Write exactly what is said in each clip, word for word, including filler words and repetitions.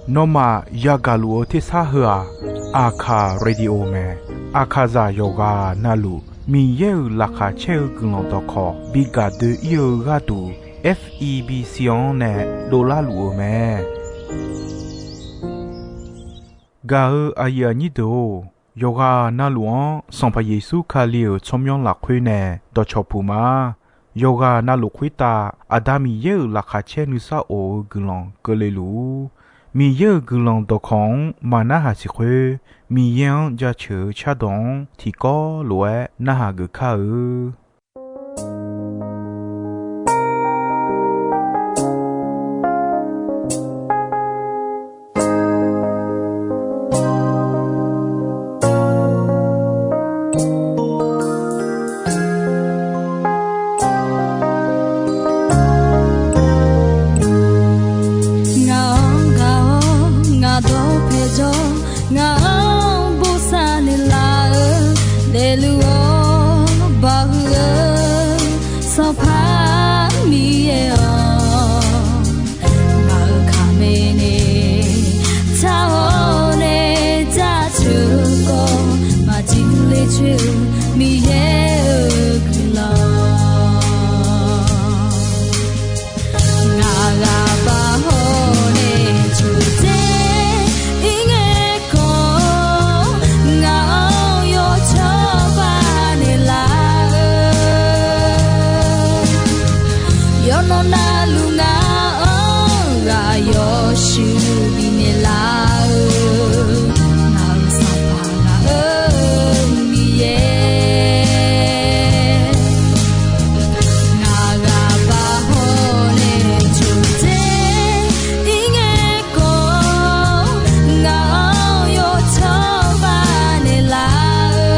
Nawmaf yagaq luf-eu tersar heu-aq, Aqkaq Radio mae. Aqkaqzaq yawqghaq navluf Miqyaer-euq laqkhaq caer-eu guiqlanq dawqkawq bi gaq doe-ir-eu gharduq, F E B C-anr nae dovlar luf-eu mae. Gaq-eu aqyuif aqnyir deuq-or, yawqghaq navluf-anr Sanqpaq Yeqsur Kali-euq tsawrmyanr lafkhoer nae dawqcawq puq ma. Yawqghaq navluf khoertav Aqda Miqyaer-euq laqkhaq caer nuisar of-eu guiqlanq keuvle luf-ur. Miqyaer-euq guiqlanq dawqkawq-anr maqnarhaq siq khoer, Miqyaer-anr jaceuq-eu cardawq-anr tiqkawv lof-aer narhaq geuf kar-eu. Ngaq-anr gaq-awr ngaq dawqpae jawr, ngaq-anr bosav naeqlaf-eu, daefluf-awr baqhuiq-eu Sanqpaq Miqyaer-awq. Ngaq-euq kaqmae nae taq-awr nae jaceuq-eu khawf, maqjeq le coer-eu Miqyaer-euq guiqlanq. Ngaq ghaq baq hawr nae coqdzae ir ngae khawf, ngaq-anr yawcawba naeqlaf-eu yawqnan navluf ngaq-anr ghaq yawshuif bifnaeq laf-eu, ngaq-euq Sanqpaq ngaq-euq Miqyaer. Ngaq ghaq baq hawr nae coqdzae ir ngae khawf, ngaq-anr yawcawba naeqlaf-eu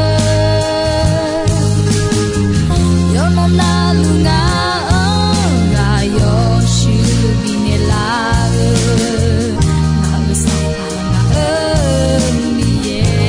yawqnan navluf ngaq-anr ghaq yawshuif bifnaeq laf-eu, ngaq-euq Sanqpaq ngaq-euq Miqyaer.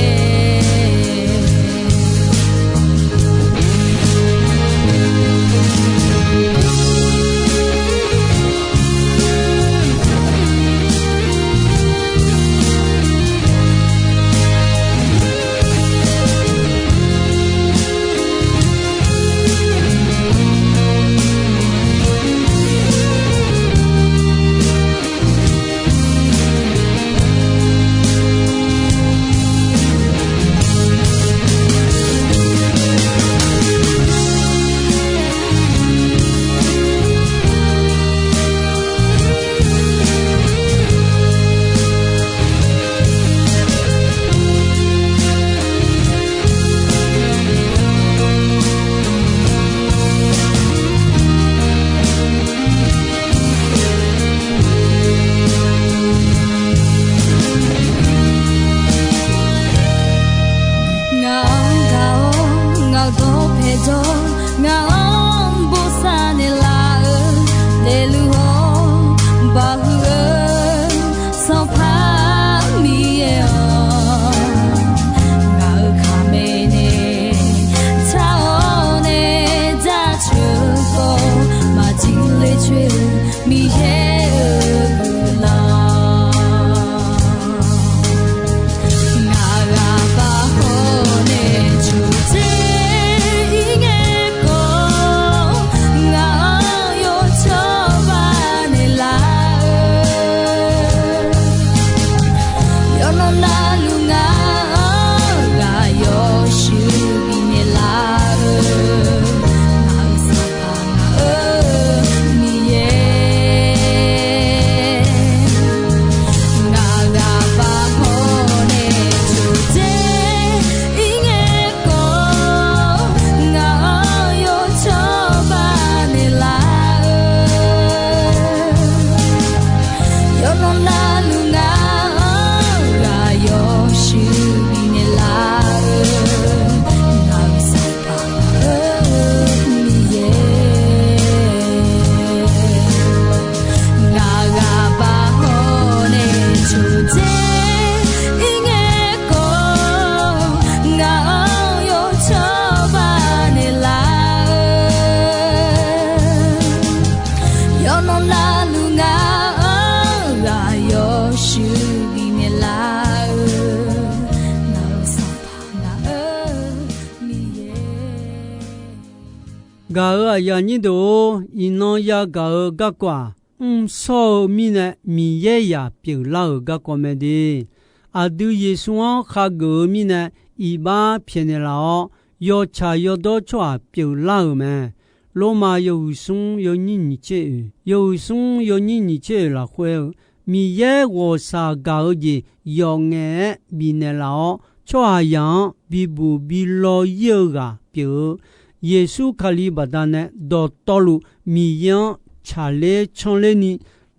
Ngaq-anr gaq-awr ngaq dawqpae jawr, ngaq-anr bosav naeqlaf-eu, daefluf-awr baqhuiq-eu Sanqpaq Miqyaer-awq. Ngaq-euq kaqmae nae taq-awr nae jaceuq-eu khawf, maqjeq le coer-eu Miqyaer-euq guiqlanq. Ngaq ghaq baq hawr nae coqdzae ir ngae khawf, ngaq-anr yawcawba naeqlaf-eu yawqnan navluf ngaq-anr ghaq yawshuif bifnaeq laf-eu, ngaq-euq Sanqpaq ngaq-euq Miqyaer. Gaq-euq aqyuif aqnyir deuq-or, iqnan yagaq-eu garkawv-aq, mrshawr-eu mirnae Miqyaer yaq pyeuflar-euq garkawv mae de. Aqdui Yeqsur-anr khageuf-eu mirnae iqbax pyaeqnaeq laf-awr, yawtsaq yawdawr tsawrhaq pyeuflar-euq mae. Lormav yawhuiq smr yawnyir nyiq tser oeq, yawhuiq smr yawnyir nyiq tser oeq lafkhoer-eu, Miqyaer ghawqshaq gaq-eu jeq yawf ngaef-aer bifnaeq laf-awr, tsawrhaqzaq-anr bibuq bi law ir-eu ghaq pyeuf-eu Yeqsur Kali baqdanae dawqtawvluf Miqyaer-anr tsaqler canrler ni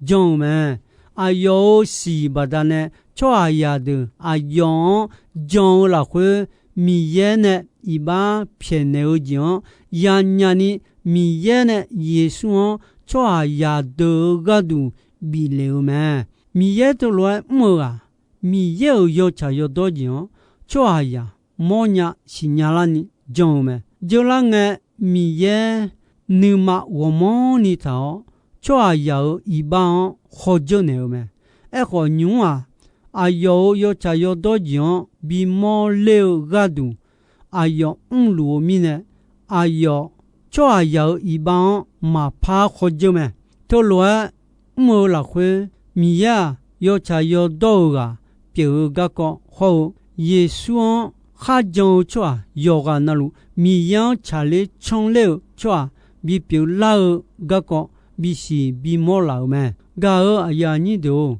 jan-eu mae. Aqyawf-euq siq baqdanae tsawrhaqzaq deuq aqyawf-anr jan-eu lafkhoer, Miqyaer nae iqbax pyaeqnaeq-eu jeq-anr yanya ni, Miqyaer nae Yeqsur-anr tsawrhaqzaq deuq-euq gharduq biflef-eu mae. Miqyaer teulof-aer mr-eu ghaq, Miqyaer-euq yawtsaq yawdawr jeq-anr tsawrhaqzaq mawrnya siqnya larni jan-eu mae. Jeurlar ngae, Miqyaer nuima ghawqmanrni taq-awr, tsawrhaqzaq-euq iqbax-anr khawr dzeur naeq-eu mae. Aerkhawf, nymq-mr-aq, aqyawf-euq yawtsaq yawdawr jeq-anr bimawr ler-eu gharduq aqyawf mrluf-eu mirnae, aqyawf tsawrhaqzaq-euq iqbax-anr maqpar khawr dzeur mae. Teulof-aer mr-eu lafkhoer, Miqyaer-aq, yawtsaq yawdawr-eu ghaq pyeuf-eu garkawv hawr-eu, Yeqsur-anr kharjan-eu tsawrhaq yawqghaq navluf, Miqyaer-anr tsaqler canrler-eu tsawrhaq bipyeuf lar-eu garkawv bisiq bimawr laf-euq mae. Gaq-euq aqyuif aqnyir deuq-or,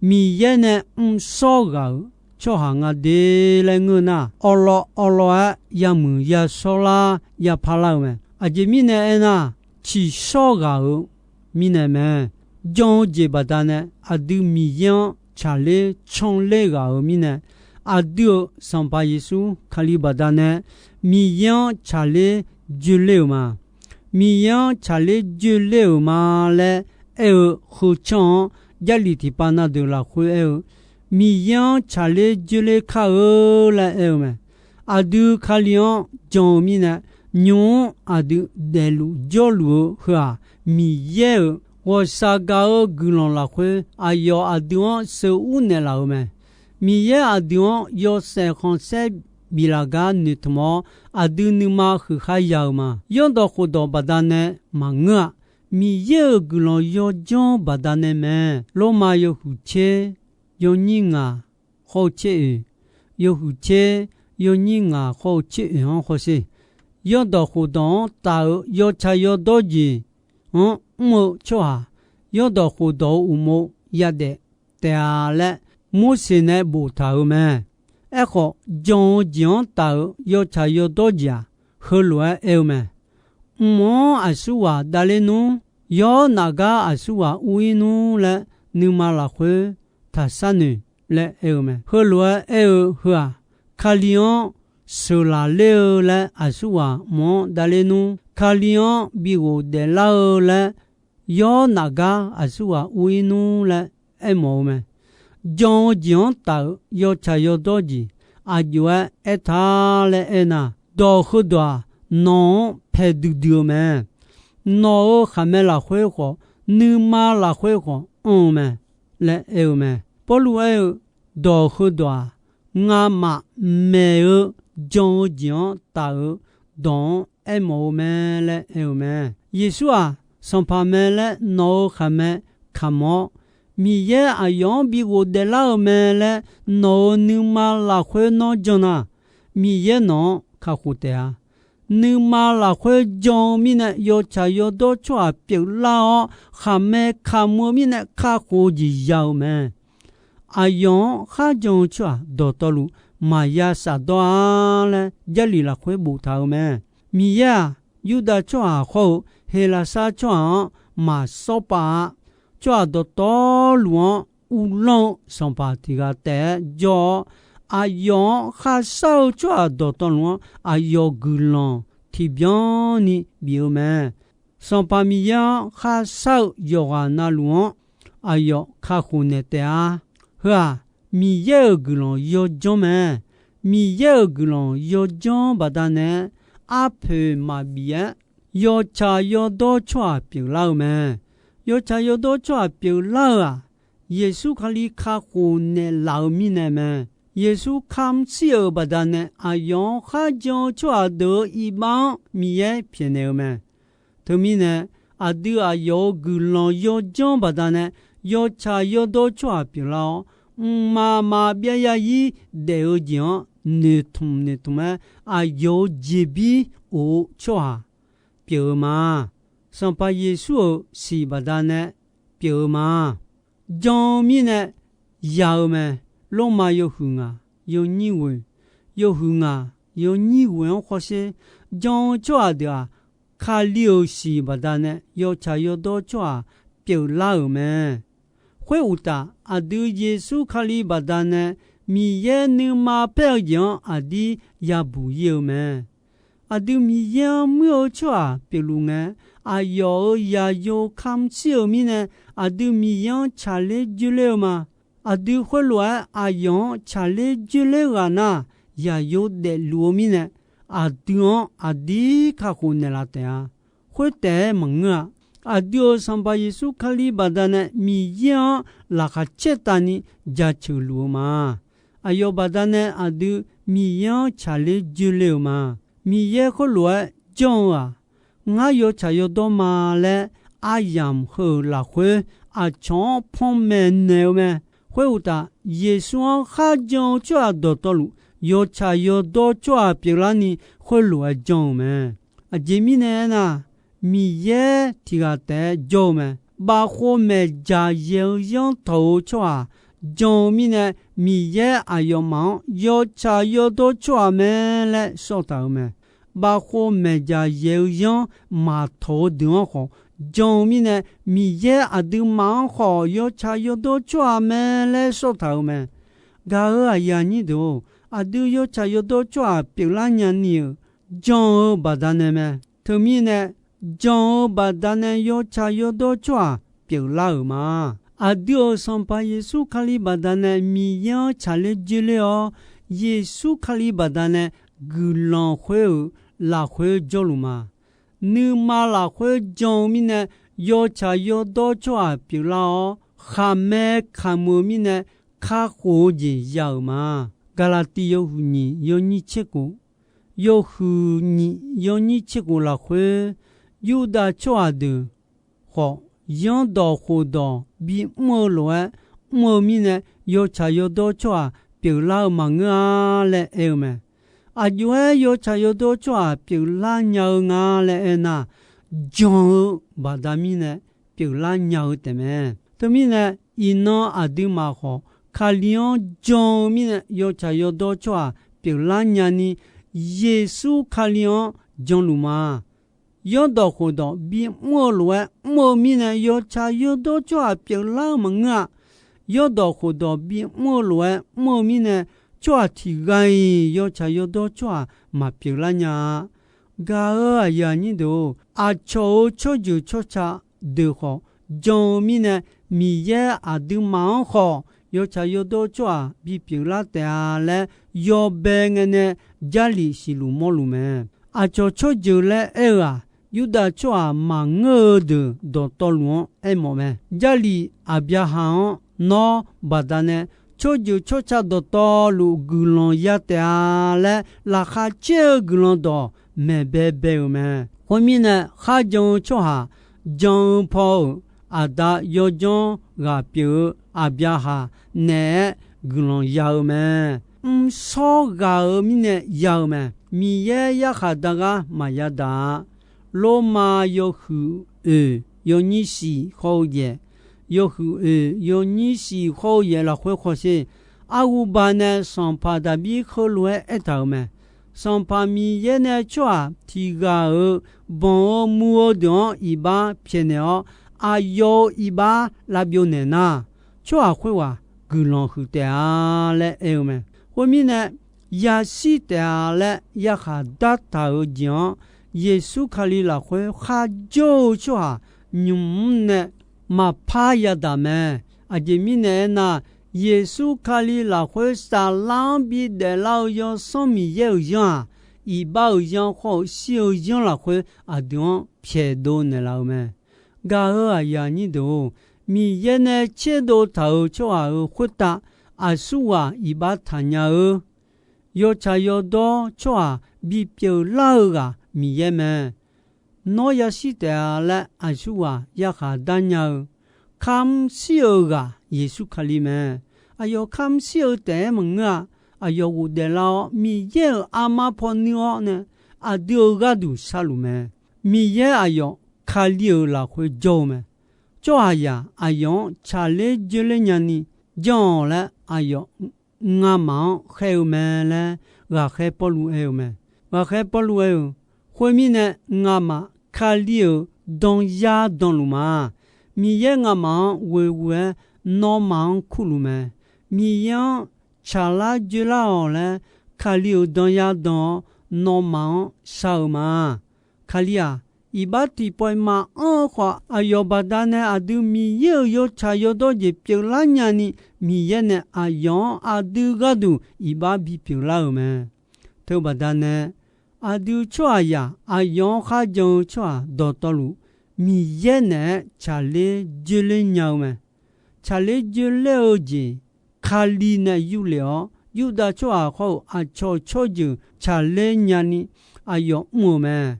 Miqyaer nae mrshawr ghaq-euq tsawrhaq nga de laer ngeur nar, awqlawv awqlawv-aer yamuiq yashawr lar yapar lar-eu mae. Aqjeq mirnae aernar, tsiqshawr ghaq-euq mirnae mae. Jan-eu jeq baqdanae aqdui Miqyaer-anr tsaqler canrler ghaq-euq mirnae, aqdui-euq Sanqpaq Yeqsur Kali baqdanae Miqyaer-anr tsaqler joeler-euq ma. Miqyaer-anr tsaqler joeler-euq ma laer aer-eu heu canr-anr, Jarlif tiqpav na deuq lafkhoer aer-eu, Miqyaer-anr tsaqler joeler kar-eu laer aer-eu mae. Aqdui Kali-anr jan-eu mirnae, nymq-mr aqdui daefluf jawrluf-eu heu-aq, Miqyaer-euq ghawqshaq gaq-eu guiqlanq lafkhoer aqyawf aqdui-anr sheuqur naeqlaf-euq mae. Miqyaer aqdui-anr yawshaef khanqsaer biflaf gar noeqtmq-awr, aqdui nuima huiqkhar ya-eu ma. Yawrdawq khofdawq baqdanae maqngeur-a. Miqyaer-euq guiqlanq yawjanr baqdanae mae. Lormav yawhuiq tser yawnyir ngaq khawr-eu tser oeq, yawhuiq tser yawnyir ngaq khawr-eu tser oeq-anr hawsher. Yawrdawq khofdawq-anr taf-euq yawtsaq yawdawr jeq-anr mr-eu tsawrhaq, yawrdawq khofdawq-euq uqmov yadaef taef-a laer, Morseq nae boftaq-euq mae. Aerkhawf, jan-eu jeq-anr taf-euq yawtsaq yawdawr jeq-aq, heulof-aer aer-eu mae. Mq-anr aqsurghaq davler nmr, yawr nafgar aqsurghaq ur-ir nmr laer nuima lafkhoer taqshar noeq laer aer-eu mae. Heulof-aer aer-eu heu-aq, Kali-anr sheuqlaf ler-eu laer aqsurghaq mq-anr davler nmr, Kali-anr bi ghofdaef lar-eu laer yawr nafgar aqsurghaq ur-ir nmr laer aermawf-eu mae. Jan-eu jeq-anr taf-euq yawtsaq yawdawr jeq aqjox-aer aertaq laer aernar, dawq heudawq-aq, nawq-anr pae duidui-eu mae. Nawq-euq khaqmae lafkhoer khawf, nuima lafkhoer khawf anr-eu mae laer aer-eu mae. Pawrluv aer-eu, dawq heudawq-aq, ngamaf maeq-eu jan-eu jeq-anr taf-euq dawq-anr aermawf-eu mae laer aer-eu mae. Yeqsur-aq, Sanqpaq mae laer nawq-euq khaqmae kamq-awr, Miqyaer aqyawf-anr bi ghofdaef lar-eu mae laer nawq-euq nuima lafkhoer nawr jan nar, Miqyaer nawq-anr kakhof taef-a. Nuima lafkhoer jan-eu mirnae yawtsaq yawdawr tsawrhaq pyeuflar-awr, khaqmae kamq-eu mirnae kakhof-eu jeq ya-eu mae. Aqyawf-anr kharjan-eu tsawrhaq dawqtawvluf maqya shafdawr-a laer Jarlif lafkhoer boftaq-eu mae. Miqyaer-aq, Yurdav tsawrhaq hawr-eu Heqlaqsar tsawrhaq-anr maqsawr pav-a. Tsawrhaq dawqtawvluf-anr uvlanr-eu Sanqpaq tiq ghaq taef-aer jawr-awr, aqyawf-anr kharshar-eu tsawrhaq dawqtawvluf-anr aqyawf guiqlanq tiqbyan ni bif-eu mae. Sanqpaq Miqyaer-anr kharshar-eu yawqghaq navluf-anr aqyawf kakhof naeq taef-a. Heu-aq, Miqyaer-euq guiqlanq yawjanr mae. Miqyaer-euq guiqlanq yawjanr baqdanae-aer, arpoeq maqbif-aer, yawtsaq yawdawr tsawrhaq pyeuflar-eu mae. Yawtsaq yawdawr tsawrhaq pyeuflar-eu-aq, Yeqsur Kali kakhof naeqlaf-eu mirnae mae. Yeqsur kamq shir-euq baqdanae aqyawf-anr kharjan-eu tsawrhaq deuq-euq iqbax-anr Miqyaer pyaeqnaeq-eu mae. Teumirnae, aqdui aqyawf-euq guiqlanq yawjanr baqdanae yawtsaq yawdawr tsawrhaq pyeuflar-awr, mqmaq maqbyav yarzir daef-eu jeq-anr noeqtmq noeqtmq-aer aqyawf-euq jeqbir of-eu tsawrhaq pyeuf-eu ma. Sanqpaq Yeqsur-euq siq baqdanae pyeuf-eu ma. Jan-eu mirnae ya-eu mae. Lormav yawhuiq ngaq yawnyir ghoeq, yawhuiq ngaq yawnyir ghoeq-anr khawrsher, jan-eu tsawrhaq deuq-aq, Kali-euq siq baqdanae yawtsaq yawdawr tsawrhaq pyeuflar-euq mae. Khoeruqtaf, aqdui Yeqsur Kali baqdanae Miqyaer nuima paer-eu jeq-anr aqdir yabuq ir-eu mae. Aqdui Miqyaer-anr muir-eu tsawrhaq pyeufluf ngae, aqyawf-euq zaqyo kamq shir-euq mirnae, aqdui Miqyaer-anr tsaqler joerler-eu ma. Aqdui khoerlof-aer aqyawf-anr tsaqler joerler ghaq nar, zaqyo daefluf-eu mirnae, aqdui-anr aqdir kakhof naeqlaf taef-a. Khoertaef-aer maqngeur-a. Aqdui-euq Sanqpaq Yeqsur Kali baqdanae Miqyaer-anr laqkhaq caertavni jaceuq luf-eu ma. Aqyawf baqdanae aqdui Miqyaer-anr tsaqler joerler-euq ma. Miqyaer khoerlof-aer janr-eu-aq, ngar yawtsaq yawdawr ma laer aryamq heu-euq lafkhoer aqcawq-anr panmaeq naeq-eu mae. Khoeruqtaf, Yeqsur-anr kharjan-eu tsawrhaq dawqtawvluf yawtsaq yawdawr tsawrhaq pyeuflarni khoerlof-aer janr-eu mae. Aqjeq mirnae aernar, Miqyaer tiq ghaq taef-aer jawr-eu mae. Bavkhov maeqjaq yaeq-eu yanr tawq-eu tsawrhaq jan-eu mirnae, Miqyaer aqyawfmaf-anr yawtsaq yawdawr tsawrhaq mae laer sawr taq-euq mae. Bavkhov maeqjaq yaeq-eu yanr maqtawq-eu deuq-anr khawf jan-eu mirnae, Miqyaer aqduimaf-anr khawf yawtsaq yawdawr tsawrhaq mae laer sawr taq-euq mae. Gaq-euq aqyuif aqnyir deuq-or, aqdui yawtsaq yawdawr tsawrhaq pyeuflar nyani-euq jan-eu baqdanae mae. Teumirnae, jan-eu baqdanae yawtsaq yawdawr tsawrhaq pyeuflar-euq ma. Aqdui-euq Sanqpaq Yeqsur Kali baqdanae Miqyaer-anr tsaqler joerler-awr, Yeqsur Kali baqdanae guiqlanq khoer-euq lafkhoer jawrluf ma. Nuima lafkhoer jan-eu mirnae, yawtsaq yawdawr tsawrhaq pyeuflar-awr, khaqmae kamq-eu mirnae kakhof-eu jeq ya-euq ma. Gaqlaqtiv yawhuiq nyiq yawnyir tser khof, yawhuiq nyiq yawnyir tser khof lafkhoer, Yurdav tsawrhaq deuq khawf, yanrdawq khofdawq bimr-eu lof-aer mr-eu mirnae, yawtsaq yawdawr tsawrhaq pyeuflar-eu maqngeur-a laer aer-eu mae. Aqjox-aer yawtsaq yawdawr tsawrhaq pyeuflar nya-eu nga laer aernar, jan-eu baqda mirnae pyeuflar nya-eu taefmae. Teumirnae, iqnan aqduimaf khawf, Kali-anr jan-eu mirnae yawtsaq yawdawr tsawrhaq pyeuflar nyani, Yeqsur Kali-anr janluf ma. Yanrdawq khofdawq bimr-eu lof-aer mr-eu mirnae yawtsaq yawdawr tsawrhaq pyeuflar-eu maqngeur-a. Yanrdawq khofdawq bimr-eu lof-aer mr-eu mirnae, tsawrhaq tiq ghaq-iq yawtsaq yawdawr tsawrhaq maqpyeuflar nya-a. Gaq-euq aqyuif aqnyir deuq-or, aqcawq-euq tsawrjeuq tsawrca deuq khawf jan-eu mirnae, Miqyaer aqduimaf-anr khawf yawtsaq yawdawr tsawrhaq bipyeuflar taef-a laer yawbae ngae nae Jarlif siqluf mawrluf mae. Aqcawq tsawrjeuq laer aer-eu-aq, Yurdav tsawrhaq maqngeur-eu deuq dawqtawvluf-anr aermawf mae. Jarlif Aqbyaqhaq-anr nawr baqdanae tsawrjeuq tsawrca dawqtawvluf guiqlanq ya taef-a laer laqkhaq caer-eu guiqlanq dawq maeq baebae-euq mae. Khoermirnae, kharjan-eu tsawrhaq jan-eu paw-euq Aqda yawdzanr ghaq pyeuf-eu Aqbyaqhaq naeq-aer guiqlanq ya-eu mae. Mrshawr ghaq-euq mirnae ya-eu mae. Miqyaer yarkhaq dar gar maqya daq-a. Lormav yawhuiq oeq yawnyir shif khawr-eu yaeq, yawhuiq oeq yawnyir shif khawr-eu yaeq lafkhoer khawsher, arhuba nae sanqpaq Daqbir heulof-aer aertaq-euq mae. Sanqpaq Miqyaer nae tsawrhaq tiq ghaq-euq banq-eu muv-eu deuq-anr iqbax pyaeqnaeq-awr, aqyawf-euq iqbax lavbyov naeq nar, tsawrhaq khoerghaq guiqlanq huiq taef-a laer aer-eu mae. Khoermirnae, yashir taef-a laer yarkhaq dartaq-euq jeq-anr Yeqsur Kali lafkhoer kharjawr-eu tsawrhaq nymq mr nae maqpar yadaq mae. Aqjeq mirnae aernar, Yeqsur Kali lafkhoer saflar-anr bidaef lar-eu Yawsanr Miqyaer-euq zanr-aq, iqbax-euq zanr khawr-eu shir-eu zanr lafkhoer aqdui-anr pyaeqdov naeqlaf-eu mae. Gaq-euq aqyuif aqnyir deuq-or, Miqyaer nae tserdov taq-euq tsawrhaq-euq khoertav aqsurghaq iqbax taqnya-eu yawtsaq yawdawr tsawrhaq bipyeuf lar-eu ghaq Miqyaer mae. Nawr yashir taef-a laer aqsurghaq yarkhaq dar nya-eu, kamr shir-eu ghaq Yeqsur Kali mae. Aqyawf kamr shir-eu taef-aer maqngeur-a. Aqyawf ghofdaef lar-awr, Miqyaer-euq armar paw nuir-awr nae aqdui-euq gharduq sharluf mae. Miqyaer aqyawf Kali-euq lafkhoer jawr-eu mae. Tsawrhaqzaq aqyawf-anr tsaqler joerler nyani janr-awq laer aqyawf ngamaf-anr khaer-eu mae laer ghaqkhaer Pawrluv aer-eu mae. Ghaqkhaer Pawrluv aer-eu, Khoermirnae, ngamaf Kali-euq danyar danluf ma. Miqyaer ngamaf-anr ghoeghoe-aer nawmaf-anr kurluf mae. Miqyaer-anr tsaqlar joerlar-awq laer Kali-euq danyar dan-awr nawmaf-anr shar-eu ma. Kali-aq, iqbax tiqpawf-iq maqanr-eu khawf, aqyawf baqdanae aqdui Miqyaer-euq yawtsaq yawdawr jeq pyeuflar nyani, Miqyaer nae aqyawf-anr aqdui gharduq iqbax bipyeuf lar-euq mae. Teubaqdanae, aqdui tsawrhaqzaq aqyawf-anr kharjan-eu tsawrhaq dawqtawvluf, Miqyaer naeq-aer tsaqler joerler nya-eu mae. Tsaqler joerler-eu jeq Kali nae yurlef-awr, Yurdav tsawrhaq khawr-eu aqcawq tsawrjeuq tsaqler nyani aqyawf mr-euq mae.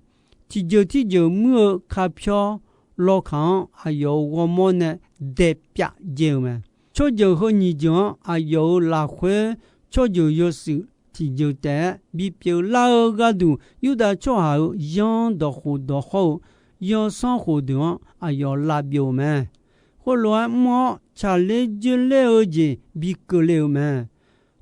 Tiqjeuq tirjeuq muir-eu kapyawr lawkaq-anr aqyawf-euq ghawrmawr nae daepyav jaev-euq mae. Tsawrjeuq heu nyiq jeuq-anr aqyawf-euq lafkhoer tsawrjeuq yawshuif tiqjeuq taef-aer bipyeuf lar-eu gharduq, Yurdav tsawrhaq-euq yanr dawqkhof dawqkhawr-eu yawsanr khofdeuq-anr aqyawf lavbyov-euq mae. Khoerlof-aer mr-awr, tsaqler joerler-eu jeq bi keuvle-euq mae.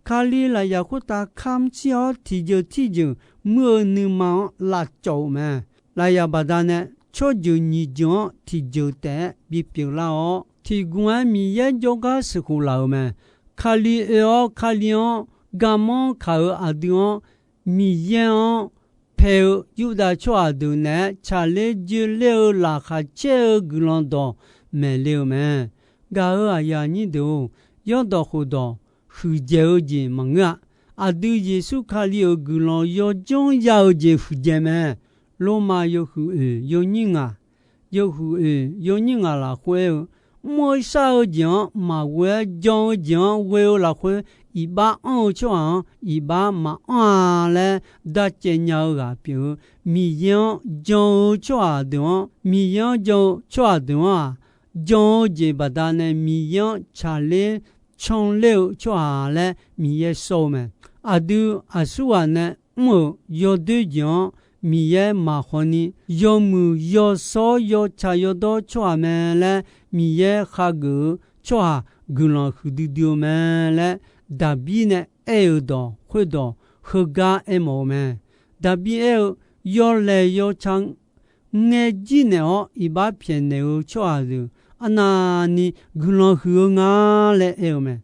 Kali lafyaq khoertav kamr shir-awr, tiqjeuq tirjeuq muir-eu nuima-anr lavcawv-euq mae. Lafyaq baqdanae tsawrjeuq nyiq jeuq-anr tiqjeuq taef-aer bipyeuf lar-awr, tiqguv-aer Miqyaer jawrgar sheuqkhof laf-euq mae. Kali oe-awr Kali-anr garmanr kaq-euq aqdui-anr Miqyaer-anr pae-eu Yurdav tsawrhaq deuq naeq-aer tsaqler joerler-eu laqkhaq caer-eu guiqlanq dawq maeqle-euq mae. Gaq-euq aqyuif aqnyir deuq-or, yawrdawq khofdawq huiqdzaeq-eu jeq maqngeur-a. Aqdui Yeqsur Kali-euq guiqlanq yawjanr ya-eu jeq huiqdzaeq mae. Lormav yawhuiq oeq yawnyir ngaq, yawhuiq oeq yawnyir ngaq lafkhoer-eu, mr-eu shar-eu jeq-anr maqghoe-aer jan-eu jeq-anr ghoe-eu lafkhoer, iqbax anr-eu tsawrhaq-anr iqbax maqanr-a laer darcaev nya-eu ghaq pyeuf-eu, Miqyaer-anr jan-eu tsawrhaq deuq-anr, Miqyaer-anr jan-eu tsawrhaq deuq-anr-aq, jan-eu jeq baqdanae Miqyaer-anr tsaqler canler-eu tsawrhaq laer Miqyaer shawr-eu mae. Aqdui aqsurghaq nae mr-euq yawdoer jeq-anr Miqyaer maqkhawf ni, yawmuiq yawshawr yawtsaq yawdawr tsawrhaq mae laer Miqyaer khageuf-eu tsawrhaq guiqlanq huiqdui dui-eu mae laer, Daqbir nae aer-euq dawq khoerdawq heugar aermawf-eu mae. Daqbir aer-eu, yawlaeq yawtsaq ngaejir naeq-awr iqbax pyaeqnaeq-eu tsawrhaq deuq arnavni guiqlanq huiq-eu nga laer aer-eu mae.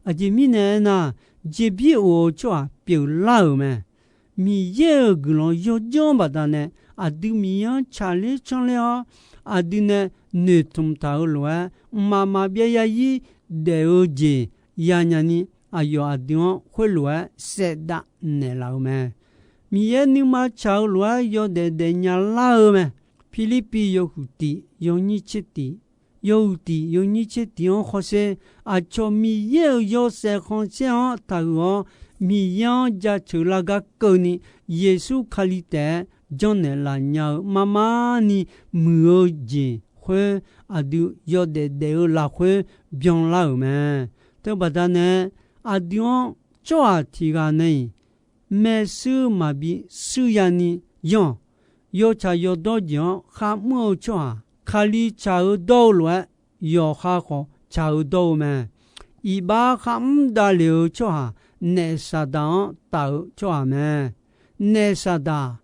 Aqjeq mirnae aernar, jeqbir of-eu tsawrhaq pyeuflar-euq mae. Miqyaer-euq guiqlanq yawjanr baqdanae, aqdui Miqyaer-anr tsaqler canler-awr, aqdui nae noeqtmq taq-euq lof-aer, mqmaq maqbyav yarzir daef-eu jeq yanya ni, aqyawf aqdui-anr khoerlof-aer saevdav naeqlaf-eu mae. Miqyaer nuima tsaq-eu lof-aer yawdaef daefnya lar-eu mae. Pirlirpiv yawhuiq tiq yawnyir tser tiq, yawhuiq tiq yawnyir tser tiq-anr hawsher, aqcawq Miqyaer-euq yawshaef khanqsaer-anr taqhuiq-awr, Miqyaer-anr jaceuq lar gar keuvni, Yeqsur Kali taef-aer janrnaeq laf nya-eu mar mar ni muiq-eu jeq khoer, aqdui yawdaef daef-eu lafkhoer byanlar-euq mae. Teubaqda nae, aqdui-anr tsawrhaq tiq ghaq nae-iq maershuir maqbi shuir yani yanr-awq. Yawtsaq yawdawr jeq-anr kharmr-eu tsawrhaq, Kali tsaq-eu dawr-eu lof-aer, yawqha khawf tsaq-eu dawr-eu mae. Iqbax kharmr davlef-eu tsawrhaq, naef Saqdaq-anr taf-eu tsawrhaq mae. Naef Saqdaq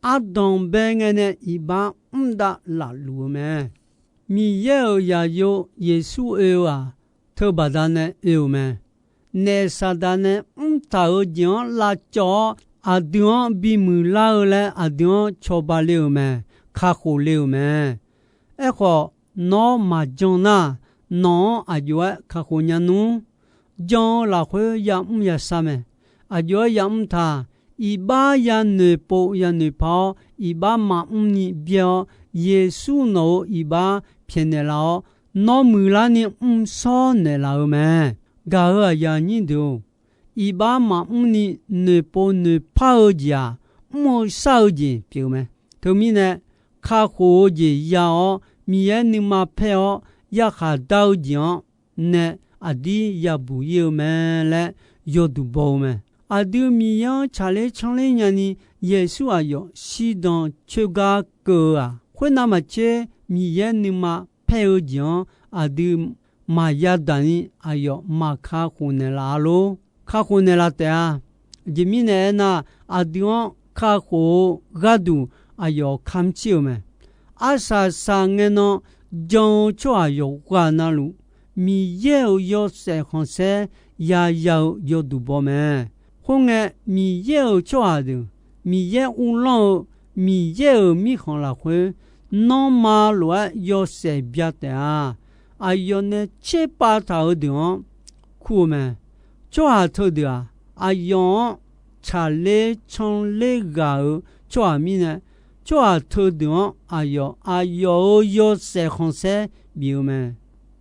ardanqbae ngae nae iqbax mr dav laf luf-eu mae. Miqyaer-euq zaqyo Yeqsur oe-eu-aq, teubaqda nae oe-euq mae. Naef Saqdaq nae mrtaq-euq jeq-anr lavcawv-awr, aqdui-anr bimuiq lar-eu laer aqdui-anr cawba le-euq mae. Kakhof le-euq mae. Aerkhawf, nawr maqjan nar, nawq-anr aq jov-aer kakhof nya nmr. Jan-eu lafkhoer yamr yashar mae. Aq jov-aer yamr taq. Iqbax yanoeq pov yanoeq par-awr, iqbax maqmr ni byaer-awr, Yeqsur nawq-euq iqbax pyaeqnaeq laf-awr, nawr muiqlar ni mrshawr naeqlaf-eu mae. Gaq-euq aqyuif aqnyir deuq-or, iqbax maqmr ni noeqpov noeqpar-eu jeq-aq, mr-eu shar-eu jeq pyeuf-eu mae. Teumirnae, kakhof-eu jeq ya-awr, Miqyaer nuima paer-awr yarkhaq dar-eu jeq-anr nae aqdir yabuq ir-eu mae laer yawduq baw-eu mae. Aqdui Miqyaer-anr tsaqler canler nyani Yeqsur aqyawf shirdan coergar keuv-eu-aq, khoernav maqtser Miqyaer nuima paer-eu jeq-anr aqdui maqya daq ni aqyawf maqkakhof naeqlaf-a lor. Kakhof naeqlaf taef-a. Aqjeq mirnae aernar, aqdui-anr kakhof-eu gharduq aqyawf kamq cir-euq mae. Arsaq saqngae nan jan-eu tsawrhaq yawqghaq navluf, Miqyaer-euq yawshaef khanqsaer yaya-eu yawduq baw mae. Khoerngae, Miqyaer-euq tsawrhaq deuq, Miqyaer uvlanr-eu Miqyaer-euq mirkhanq lafkhoer, nanrma lof-aer yawshaef bya taef-a. Aqyawf nae tserpav taq-euq deuq-anr kur-eu mae. Tsawrhaq teudeuq-aq, aqyawf-anr tsaqler canler ghaq-euq tsawrhaq mirnae, tsawrhaq teudeuq-anr aqyawf, aqyawf-euq yawshaef khanqsaer bif-eu mae.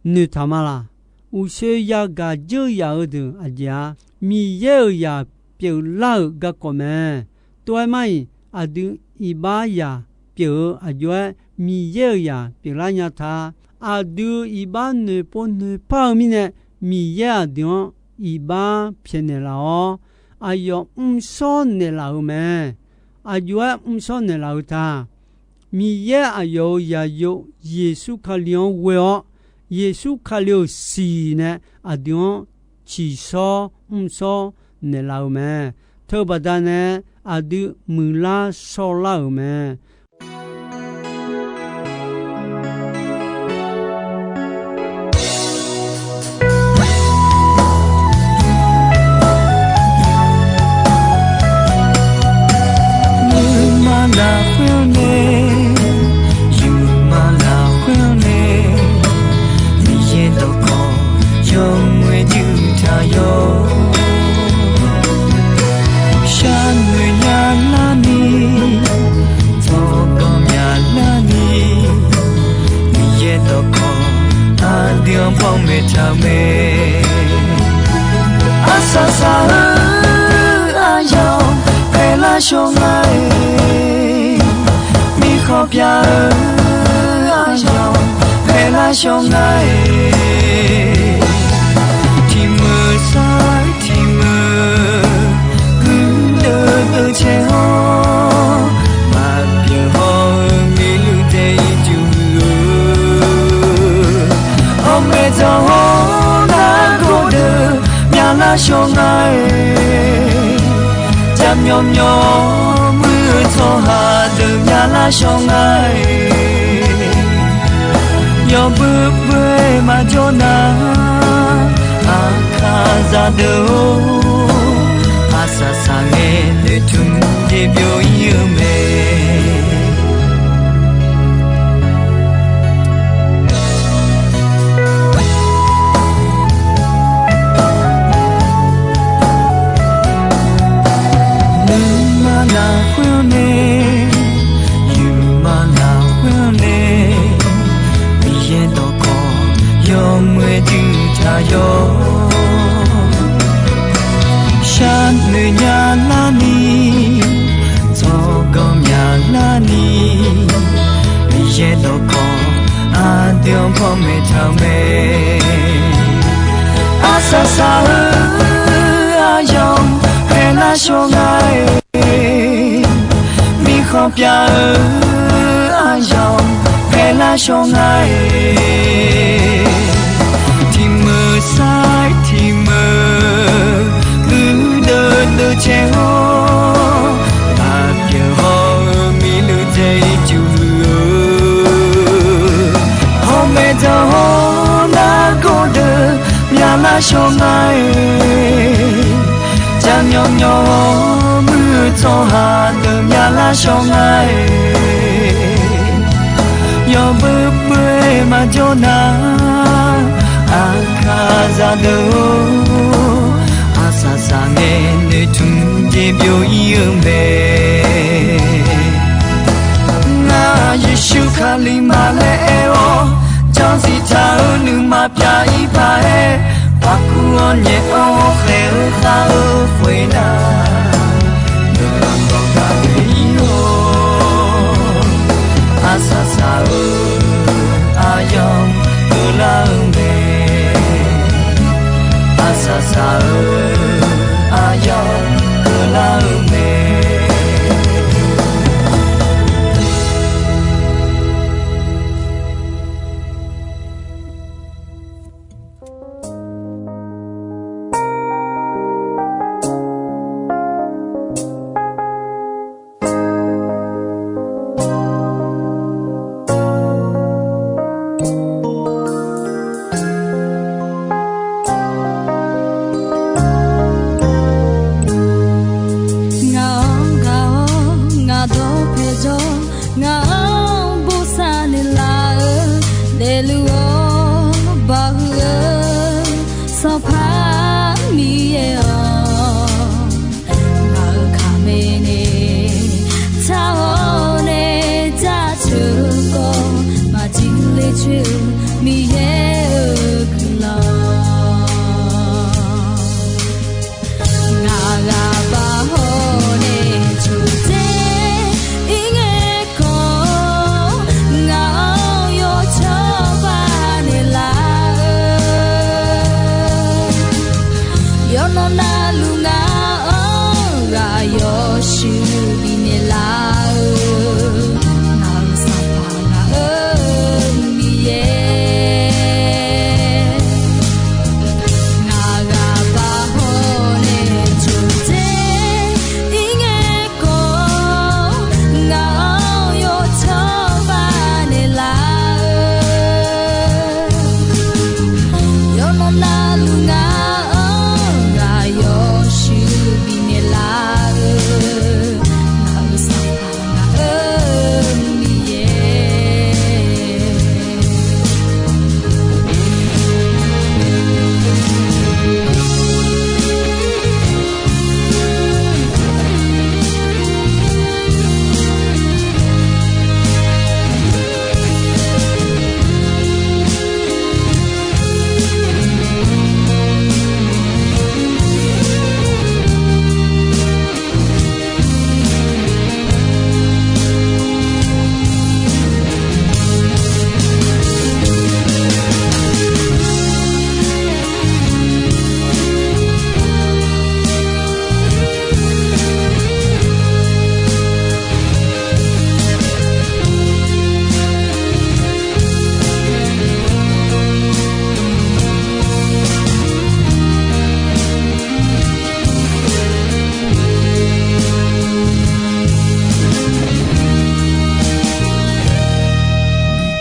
Noeqtaq ma laq? Uqshoe yagaq dzeur yaf-eu deuq aqjeq-a, Miqyaer-euq zaq pyeuflar-euq garkawv mae. Tov-aer mar-iq, aqdui iqbax zaq pyeuf-eu aqjox-aer Miqyaer-euq zaq pyeuflar nya ta. Aqdui iqbax noeqpov noeqpar-eu mirnae, Miqyaer aqdui-anr iqbax pyaeqnaeq laf-awr, aqyawf mrshawr naeqlaf-euq mae. Aqjox-aer mrshawr naeqlaf-eu ta. Miqyaer aqyawf-euq zaqyo Yeqsur Kali-anr ghoe-awr, Yeqsur Kali-euq siq nae aqdui-anr ciqshawr mrshawr naeqlaf-euq mae. Teubaqda nae aqdui muiqlar shawrlar-euq mae. Nuima lafkhoer nae, yufma lafkhoer nae, Miqyaer dawqkawq yawmuiq-aer juiq taq yawr. Sharnoeq nya larni, tsawrganr nya larni, Miqyaer dawqkawq aqdui-anr panmaeq taq-eu mae. Arsaq saq-eu aqyawf paeqlar shawr nga-aer, mirkhanq pyav-eu aqyawf paeqlar shawr nga-aer, tiqmeuq sar-aer tiqmeuq guirdeuv deuv caer-awr, maqpyeuf haw-eu miqluq dae ircuf-eu, hawmaeq dzaq-awr nargawr deuq myavlar shawr nga-aer, jaqmyawf myawf muir-eu tsawrhaq deuq myavlar shawr nga-aer, yawbui bui-aer maqjawr nar, aqkaqzaq deuq-or, arsaq saqngae noeqtmq jeq byov ir-eu mae. Nuima lafkhoer nae, yufma lafkhoer nae, Miqyaer dawqkawq yawmuiq-aer juiq taq yawr. Sharnoeq nya larni, tsawrganr nya larni, Miqyaer dawqkawq aqdui-anr panmaeq taq-eu mae. Arsaq saq-eu aqyawf paeqlar shawr nga-aer, mirkhanq pyav-eu aqyawf paeqlar shawr nga-aer, tiqmeuq sar-aer tiqmeuq guirdeuv deuv caer-awr, maqpyeuf haw-eu miqluq dae ircuf-eu, hawmaeq dzaq-awr nargawr deuq myavlar shawr nga-aer, jaqmyawf myawf-awr muir-eu tsawrhaq deuq myavlar shawr nga-aer, yawbui bui-aer maqjawr nar, aqkaqzaq deuq-or, arsaq saqngae noeqtmq jeq byov ir-eu mae. Ngar Yeqsur Kali ma laer aer-awr, janrziq taq-eu nuima pyav ir paq-aer, paqkuv-awr nyaef-awr khaeq-eu khav-eu khoernar, nuima dawq gaq-aer ir-awr, Ngaq-euq aqyawf keuvlar-eu mae. Ngaq-anr gaq-awr ngaq dawqpae jawr, ngaq-anr bosav naeqlaf-eu, daefluf-awr baqhuiq-eu Sanqpaq Miqyaer-awq. Ngaq-euq kaqmae nae tsaq-awr nae jaceuq-eu khawf, maqjir ler coer-eu Miqyaer-euq guiqlanq. Ngaq ghaq baq hawr nae coqdzer ir ngae khawf, ngaq-anr yawcawba naeqlaf-eu, yawqnan navluf ngaq-anr ghaq yawshuif bifnaeq laf-eu, ngaq-euq Sanqpaq ngaq-euq Miqyaer. Ngaq ghaq baq hawr nae coqdzer ir ngae khawf, ngaq-anr yawcawba naeqlaf-eu, yawqnan navluf ngaq-anr ghaq yawshuif bifnaeq laf-eu, ngaq-euq Sanqpaq ngaq-euq Miqyaer.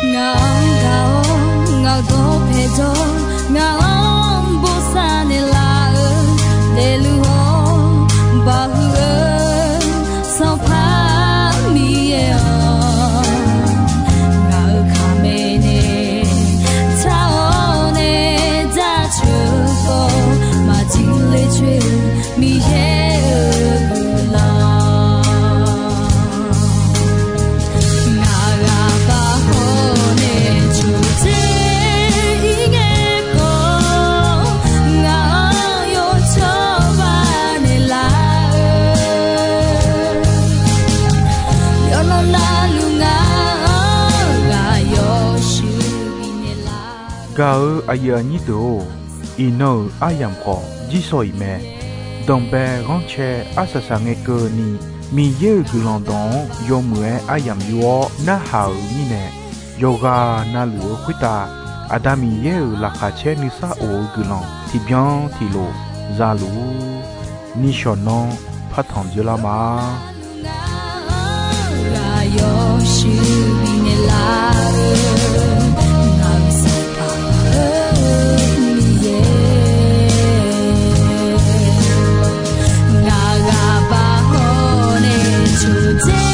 Ngaq-anr gaq-awr ngaq dawqpae jawr, ngaq-anr bosav naeqlaf-eu, daefluf-awr baqhuiq-eu Sanqpaq Miqyaer-awq. Ngaq-euq kaqmae nae tsaq-awr nae jaceuq-eu khawf, maqjir ler coer-eu Miqyaer-euq guiqlanq. Ngaq ghaq baq hawr nae coqdzer ir ngae khawf, ngaq-anr yawcawba naeqlaf-eu, yawqnan navluf ngaq-anr ghaq yawshuif bifnaeq laf-eu. Gaq-euq aqyuif aqnyir deuq-or, iqnan-euq aryamq khawf jirsawq iq mae. Danqbae ghanrcae arsaq saq ngae keuvni, Miqyaer-euq guiqlanq dawq-anr yawmuiq-aer aryamq yur-awr narhaq-euq mirnae, yawqghaq navluf-eu khoertav Aqda Miqyaer-euq laqkhaq caer nuisar of-eu guiqlanq tiqbyan tiqlof za luf-ur. Nishawq nanr partanq dzoerlar ma. Ngaq ghaq baq hawr nae coqdzer